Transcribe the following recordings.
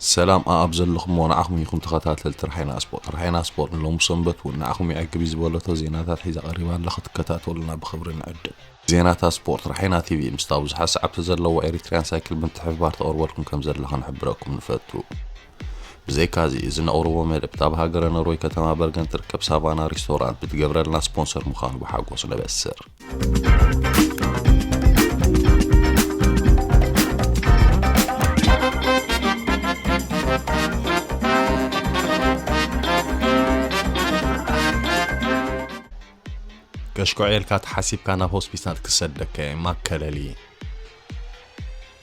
ሰላም ኣኣብ ዘለኹሞ ንዓኹም ይኹን ተኸታተልቲ ራሓይና ስፖርት። ራሓይና ስፖርት ንሎሚ ሰንበት እውን ንዓኹም ይዕግብ እዩ ዝበለቶ ዜናታት ሒዛ ቀሪባ ኣላ፣ ክትከታተሉና ብኽብሪ ንዕድም። ዜናታት ስፖርት ራሓይና ቲቪ ምስታ ብዙሓት ሰዓብቲ ዘለዎ ኤሪትሪያን ሳይክል ምትሕብባር ተቕርበልኩም ከም ዘላ ክንሕብረኩም ንፈቱ። ብዘይካዚ፣ እዚ ነቕርቦ መደብ ኣብ ሃገረ ኖርወይ ከተማ በርገን ትርከብ ሳቫና ሪስቶራንት ብትገብረልና ስፖንሰር ምዃኑ ብሓጎስ ነበስር። ከሽኮዕየልካ ተሓሲብካ ናብ ሆስፒታል ክሰደካ እየ። ማከለሊ።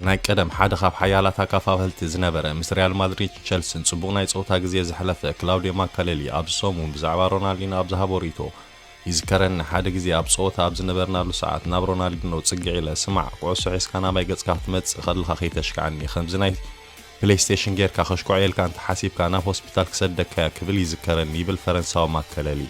ናይ ቀደም ሓደ ካብ ሓያላት ኣካፋፈልቲ ዝነበረ፣ ምስ ሪያል ማድሪድን ቸልሲን ጽቡቕ ናይ ጸወታ ግዜ ዘሕለፈ ክላውዲዮ ማካሌሊ፣ ኣብዚ ሰሙን ብዛዕባ ሮናልዲኖ ኣብ ዝሃቦ ርእይቶ፣ "ይዝከረኒ፣ ሓደ ግዜ ኣብ ጸወታ ኣብ ዝነበርናሉ ሰዓት ናብ ሮናልዲኖ ጽግዕ ኢለ፣ 'ስማዕ፣ ኩዕሶ ሒዝካ ናባይ ገጽካ ክትመጽእ ከለኻ ከይተሽክዓኒ፣ ከምዚ ናይ ፕሌይስቴሽን ጌርካ ከሽኮዕየልካ እንተሓሲብካ ናብ ሆስፒታል ክሰደካ'የ' ክብል ይዝከረኒ" ይብል ፈረንሳዊ ማካሌሊ።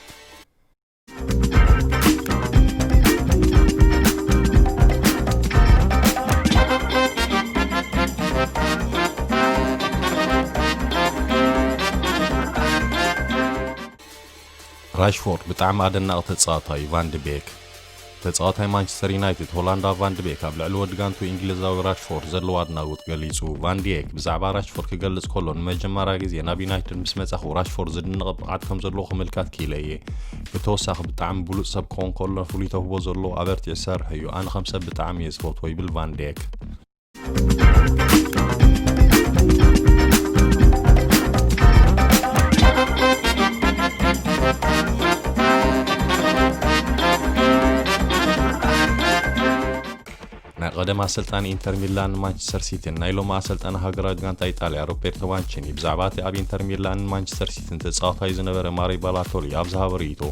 ራሽፎርድ ብጣዕሚ ኣደናቒ ተጻዋታይ እዩ፣ ቫን ዲ ቤክ። ተጻዋታይ ማንቸስተር ዩናይትድ ሆላንዳዊ ቫን ዲ ቤክ ኣብ ልዕሊ ወዲ ጋንቱ እንግሊዛዊ ራሽፎርድ ዘለዎ ኣድናቖት ገሊጹ። ቫን ዲ ቤክ ብዛዕባ ራሽፎርድ ክገልጽ ከሎ፣ "ንመጀመርያ ግዜ ናብ ዩናይትድ ምስ መጻኹ ራሽፎርድ ዝድነቕ ብቕዓት ከም ዘለዎ ክምልከት ክኢለ እየ። ብተወሳኺ ብጣዕሚ ብሉጽ ሰብ ክኸውን ከሎ ፍሉይ ተውህቦ ዘለዎ፣ ኣበርቲዑ ዝሰርሕ እዩ። ኣነ ከም ሰብ ብጣዕሚ እየ ዝፈትዎ" ይብል ቫን ዴክ። ናይ ቀደም ኣሰልጣኒ ኢንተር ሚላን ማንቸስተር ሲቲን ናይ ሎሚ ኣሰልጣኒ ሃገራዊት ጋንታ ኢጣልያ ሮቤርቶ ማንቺኒ ብዛዕባ እቲ ኣብ ኢንተር ሚላንን ማንቸስተር ሲቲን ተጻዋታይ ዝነበረ ማሪ ባላቶሊ ኣብ ዝሃቦ ርእይቶ፣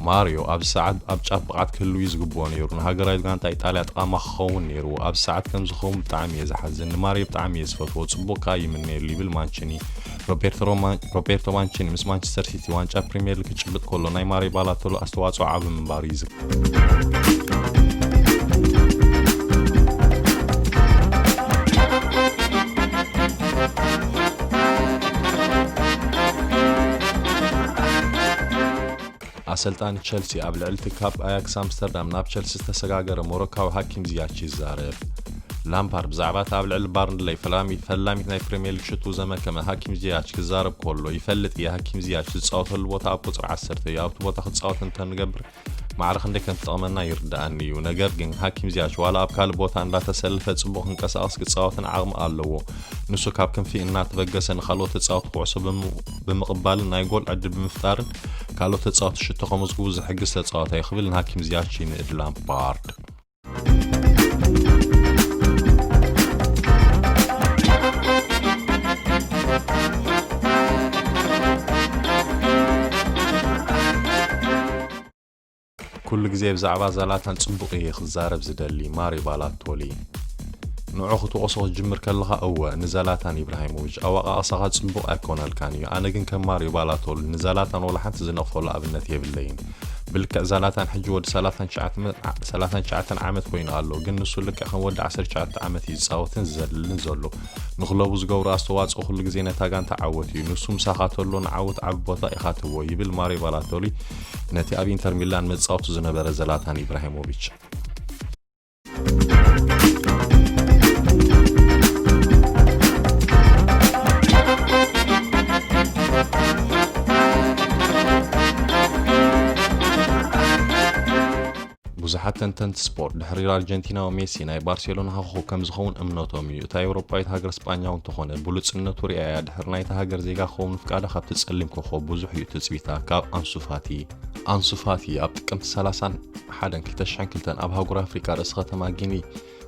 ማሪዮ ኣብዚ ሰዓት ኣብ ጫፍ ብቕዓት ክህሉ እዩ ዝግብኦ ነይሩ። ንሃገራዊት ጋንታ ኢጣልያ ጠቓማ ክኸውን ነይሩ። ኣብዚ ሰዓት ከምዚ ክኸውን ብጣዕሚ እየ ዝሓዝን። ንማሪዮ ብጣዕሚ እየ ዝፈትዎ። ጽቡቕ ከኣ ይምነየሉ ይብል ማንቺኒ። ሮቤርቶ ሮማ-፣ ሮቤርቶ ማንቺኒ ምስ ማንቸስተር ሲቲ ዋንጫ ፕሪምየር ሊግ ክጭብጥ ከሎ ናይ ማሪዮ ባላቶሊ ኣስተዋጽኦ ዓቢ ምንባሩ ይዝከር። ኣሰልጣኒ ቸልሲ ኣብ ልዕሊ እቲ ካብ ኣያክስ ኣምስተርዳም ናብ ቸልሲ ዝተሰጋገረ ሞሮካዊ ሃኪም ዚያች ይዛረብ። ላምፓርድ ብዛዕባ እቲ ኣብ ልዕሊ ባርንለይ ፈላሚ-፣ ፈላሚት ናይ ፕሪምየር ሊግ ሽቱ ዘመከመ ሃኪም ዚያች ክዛረብ ከሎ፣ "ይፈልጥ እየ፣ ሃኪም ዚያች ዝጻወተሉ ቦታ ኣብ ቁጽሪ ዓሰርተ እዩ። ኣብቲ ቦታ ክጻወት እንተንገብር ማዕረ ክንደይ ከም ትጠቕመና ይርድኣኒ እዩ። ነገር ግን ሃኪም ዚያች ዋላ ኣብ ካልእ ቦታ እንዳተሰለፈ ጽቡቕ ክንቀሳቐስ ክጻወትን ዓቕሚ ኣለዎ። ንሱ ካብ ክንፊ እናተበገሰ ንኻልኦት ተጻወትቲ ኩዕሶ ብም-፣ ብምቕባልን ናይ ጎል ዕድል ብምፍጣርን ካልኦት ተጻወትቲ ሽቶ ከመዝግቡ ዝሕግዝ ተጻዋታይ" ክብል ንሃኪም ዚያች ይንእድ ላምፓርድ። ኩሉ ግዜ ብዛዕባ ዘላታን ጽቡቕ እየ ክዛረብ ዝደሊ፣ ማሪ ባላቶሊ። ንዑ ክትወቕሶ ክትጅምር ከለኻ፣ እወ፣ ንዘላታን ኢብራሂሞቪች ኣወቓቕሳኻ ጽቡቕ ኣይኮነልካን እዩ። ኣነ ግን ከም ማሪዮ ባላቶሊ ንዘላታን ወላ ሓንቲ ዝነቕፈሉ ኣብነት የብለይን። ብልክዕ ዘላታን ሕጂ ወዲ ሰላሳን ትሽዓተ መ-፣ ሰላሳን ትሽዓተን ዓመት ኮይኑ ኣሎ፣ ግን ንሱ ልክዕ ከም ወዲ ዓሰርተ ትሽዓተ ዓመት እዩ ዝጻወትን ዝዘልልን ዘሎ። ንክለቡ ዝገብሮ ኣስተዋጽኦ ኩሉ ግዜ ነታ ጋንታ ዓወት እዩ። ንሱ ምሳኻ ተሎ ንዓወት ዓቢ ቦታ ኢኻ ትህቦ፣ ይብል ማሪዮ ባላቶሊ ነቲ ኣብ ኢንተር ሚላን መጻወቱ ዝነበረ ዘላታን ኢብራሂሞቪች። ብዙሓት ተንተንቲ ስፖርት፣ ድሕሪ ኣርጀንቲናዊ ሜሲ ናይ ባርሴሎና ኮኾብ ከም ዝኸውን እምነቶም እዩ። እታ ኤውሮጳዊት ሃገር ስጳኛ እውን ተኾነ ብሉጽነቱ ርኣያ ድሕሪ ናይታ ሃገር ዜጋ ክኸውን ምፍቃዳ ካብቲ ጸሊም ኮኾብ ብዙሕ እዩ ትጽቢታ። ካብ ኣንሱ ፋቲ። ኣንሱ ፋቲ ኣብ ጥቅምቲ ሰላሳን ሓደን ክልተ ሽሕን ክልተን ኣብ ኣህጉር ኣፍሪቃ ርእሰ ከተማ ጊኒ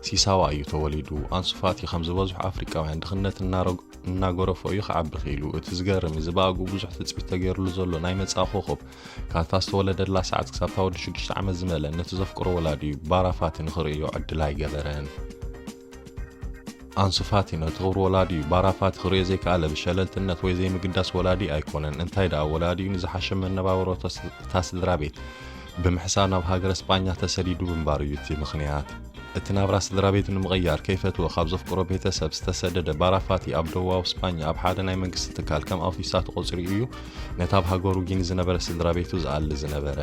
ሲሳዋ እዩ ተወሊዱ። ኣንሱ ፋቲ ከም ዝበዝሑ ኣፍሪቃውያን ድኽነት እናረግ-፣ እናገረፎ እዩ ክዓቢ ክኢሉ። እቲ ዝገርም እዚ ብኣግኡ ብዙሕ ትጽቢት ተገይሩሉ ዘሎ ናይ መጻኢ ኮኾብ ካብታ ዝተወለደላ ሰዓት ክሳብታ ወዲ ሽዱሽተ ዓመት ዝመልአ ነቲ ዘፍቅሮ ወላዲኡ ባራ ፋቲ ንኽርእዮ ዕድል ኣይገበረን። ኣንሱ ፋቲ ነቲ ክብሪ ወላዲኡ ባራ ፋቲ ክርእዮ ዘይከኣለ ብሸለልትነት ወይ ዘይምግዳስ ወላዲ ኣይኮነን። እንታይ ደኣ ወላዲኡ ንዝሓሸ መነባብሮ ተስ-፣ እታ ስድራ ቤት ብምሕሳብ ናብ ሃገረ ስጳኛ ተሰዲዱ ምንባሩ እዩ እቲ ምኽንያት። እቲ ናብራ ስድራ ቤቱ ንምቕያር ከይፈትወ ካብ ዘፍቅሮ ቤተሰብ ዝተሰደደ ባራፋቲ፣ ኣብ ደቡባዊ ስጳኛ ኣብ ሓደ ናይ መንግስቲ ትካል ከም ኣውቲስታ ተቖጺሩ እዩ ነቲ ኣብ ሃገሩ ጊኒ ዝነበረ ስድራ ቤቱ ዝኣሊ ዝነበረ።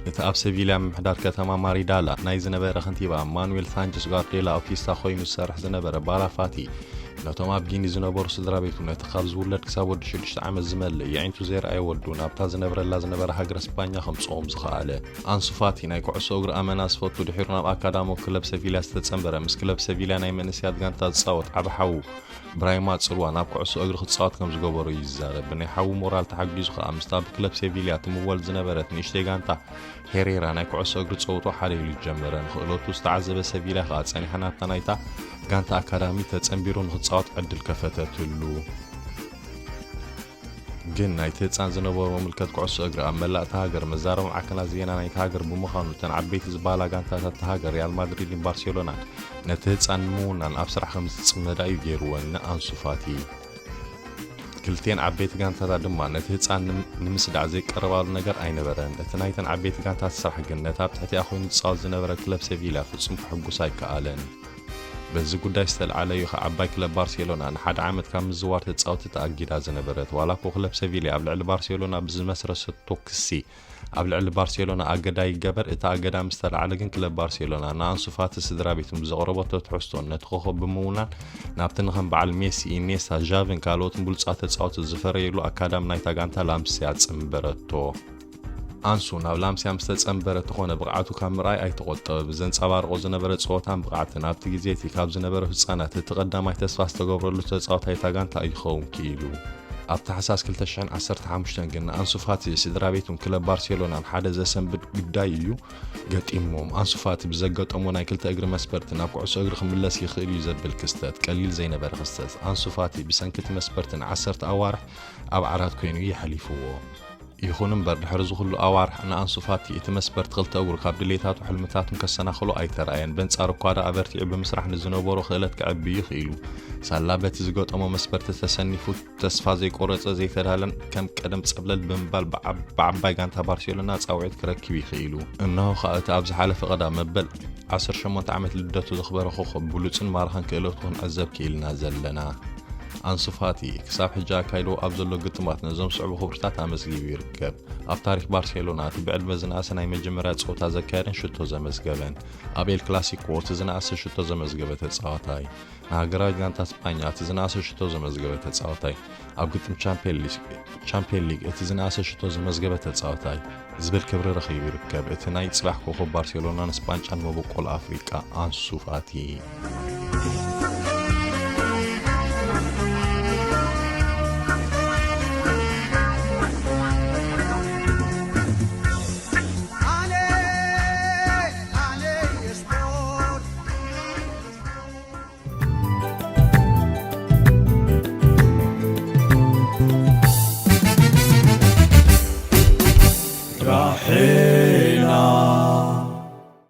እቲ ኣብ ሰቪልያ ምምሕዳር ከተማ ማሪዳላ ናይ ዝነበረ ከንቲባ ማኑኤል ሳንቸስ ጓርዴላ ኣውቲስታ ኮይኑ ዝሰርሕ ዝነበረ ባራፋቲ፣ ነቶም ኣብ ጊኒ ዝነበሩ ስድራ ቤቱ ነቲ ካብ ዝውለድ ክሳብ ወዲ ሽዱሽተ ዓመት ዝመልእ የዒንቱ ዘይረኣየ ወዱ ናብታ ዝነብረላ ዝነበረ ሃገረ ስጳኛ ከምጽኦም ዝኸኣለ። ኣንሱ ፋቲ ናይ ኩዕሶ እግሪ ኣመና ዝፈቱ፣ ድሒሩ ናብ ኣካዳሞ ክለብ ሰቪልያ ዝተጸንበረ፣ ምስ ክለብ ሰቪልያ ናይ መንእሰያት ጋንታ ዝጻወት ዓቢ ሓዉ ብራይማ ጽልዋ ናብ ኩዕሶ እግሪ ክጻወት ከም ዝገበሮ እዩ ዝዛረብ። ብናይ ሓዉ ሞራል ተሓጊዙ ከኣ ምስታ ብክለብ ሴቪልያ ትምወል ዝነበረት ንእሽተይ ጋንታ ሄሬራ ናይ ኩዕሶ እግሪ ጸውቶ ሓደ ኢሉ ጀመረ። ንኽእለቱ ዝተዓዘበ ሰቪልያ ከኣ ጸኒሓ ናብታ ናይታ ጋንታ ኣካዳሚ ተጸንቢሩ ንኽጻወት ዕድል ከፈተትሉ። ግን ናይቲ ህጻን ዝነበሮ ምልከት ኩዕሶ እግሪ ኣብ መላእ እታ ሃገር መዛረቢ ማዕከናት ዜና ናይታ ሃገር ብምዃኑ፣ እተን ዓበይቲ ዝበሃላ ጋንታታት እታ ሃገር ሪያል ማድሪድን ባርሴሎናን ነቲ ህጻን ንምውናን ኣብ ስራሕ ከም ዝጽመዳ እዩ ገይርወን ንኣንሱ ፋቲ። ክልቲኤን ዓበይቲ ጋንታታት ድማ ነቲ ህጻን ንም-፣ ንምስዳዕ ዘይቀረባሉ ነገር ኣይነበረን። እቲ ናይተን ዓበይቲ ጋንታት ስራሕ ግን ነቲ ኣብ ትሕቲኣ ኮይኑ ዝጻወት ዝነበረ ክለብ ሴቪልያ ፍጹም ከሐጉስ ኣይከኣለን። በዚ ጉዳይ ዝተልዓለ እዩ ከኣ ዓባይ ክለብ ባርሴሎና ንሓደ ዓመት ካብ ምዝዋር ተጻወቲ ተኣጊዳ ዝነበረት። ዋላ እኮ ክለብ ሴቪልያ ኣብ ልዕሊ ባርሴሎና ብዝመስረተቶ ክሲ ኣብ ልዕሊ ባርሴሎና ኣገዳ ይገበር፣ እቲ ኣገዳ ምስ ተላዕለ ግን ክለብ ባርሴሎና ንኣንሱ ፋቲ ስድራ ቤቱን ብዘቕረበቶ ትሕዝቶን ነቲ ኮኸብ ብምውናን ናብቲ ንኸም በዓል ሜሲ፣ ኢኔስታ፣ ዣቪን ካልኦትን ብሉጻት ተጻወቲ ዝፈረየሉ ኣካዳሚ ናይታ ጋንታ ላምሲያ ጽንበረቶ። ኣንሱ ናብ ላምሲያ ምስ ተጸንበረ ተኾነ ብቕዓቱ ካብ ምርኣይ ኣይተቖጠበ። ብዘንጸባርቖ ዝነበረ ጸወታን ብቕዓትን ኣብቲ ግዜ እቲ ካብ ዝነበሩ ህጻናት እቲ ቀዳማይ ተስፋ ዝተገብረሉ ተጻዋታይ እታ ጋንታ እዩ ክኸውን ክኢሉ። ኣብ ታሕሳስ ክልተ ሽሕን ዓሰርተ ሓሙሽተን ግን ንኣንሱ ፋቲ ስድራ ቤቱን ክለብ ባርሴሎናን ሓደ ዘሰንብድ ግዳይ እዩ ገጢሞም። ኣንሱ ፋቲ ብዘጋጠሞ ናይ ክልተ እግሪ መስበርቲ ናብ ኩዕሶ እግሪ ክምለስ ይኽእል እዩ ዘብል ክስተት ቀሊል ዘይነበረ ክስተት። ኣንሱ ፋቲ ብሰንኪ እቲ መስበርቲ ንዓሰርተ ኣዋርሕ ኣብ ዓራት ኮይኑ እዩ የሕሊፍዎ። ይኹን እምበር፣ ድሕሪ እዚ ኩሉ ኣዋርሕ ንኣንሱ ፋቲ እቲ መስበርቲ ክልተ እግሩ ካብ ድሌታቱ ሕልምታቱን ከሰናኽሎ ኣይተራእየን። በንጻሩ እኳ ደኣ ኣበርቲዑ ብምስራሕ ንዝነበሮ ክእለት ከዕቢ እዩ ክኢሉ። ሳላ በቲ ዝገጠሞ መስበርቲ ተሰኒፉ ተስፋ ዘይቆረጸ ዘይተዳለን ከም ቀደም ጸብለል ብምባል ብዓብ-፣ ብዓባይ ጋንታ ባርሴሎና ጻውዒት ክረክብ እዩ ክኢሉ። እነሆ ከኣ እቲ ኣብ ዝሓለፈ ቀዳም መበል ዓሰርተ ሸሞንተ ዓመት ልደቱ ዘኽበረ ኮኸብ ብሉጽን ማራኽን ክእለቱ ክንዕዘብ ክኢልና ዘለና። ኣንሱ ፋቲ ክሳብ ሕጂ ኣካይድዎ ኣብ ዘሎ ግጥማት ነዞም ዝስዕቡ ክብርታት ኣመዝጊቡ ይርከብ። ኣብ ታሪኽ ባርሴሎና እቲ ብዕድመ ዝነኣሰ ናይ መጀመርያ ጸወታ ዘካየደን ሽቶ ዘመዝገበን፣ ኣብ ኤል ክላሲኮ እቲ ዝነኣሰ ሽቶ ዘመዝገበ ተጻዋታይ፣ ንሃገራዊት ጋንታ ስጳኛ እቲ ዝነኣሰ ሽቶ ዘመዝገበ ተጻዋታይ፣ ኣብ ግጥም ቻምፒየን ሊግ፣ ቻምፒየን ሊግ እቲ ዝነኣሰ ሽቶ ዘመዝገበ ተጻዋታይ ዝብል ክብሪ ረኺቡ ይርከብ። እቲ ናይ ጽባሕ ኮኸብ ባርሴሎናን ስጳኛን መበቆል ኣፍሪቃ ኣንሱ ፋቲ።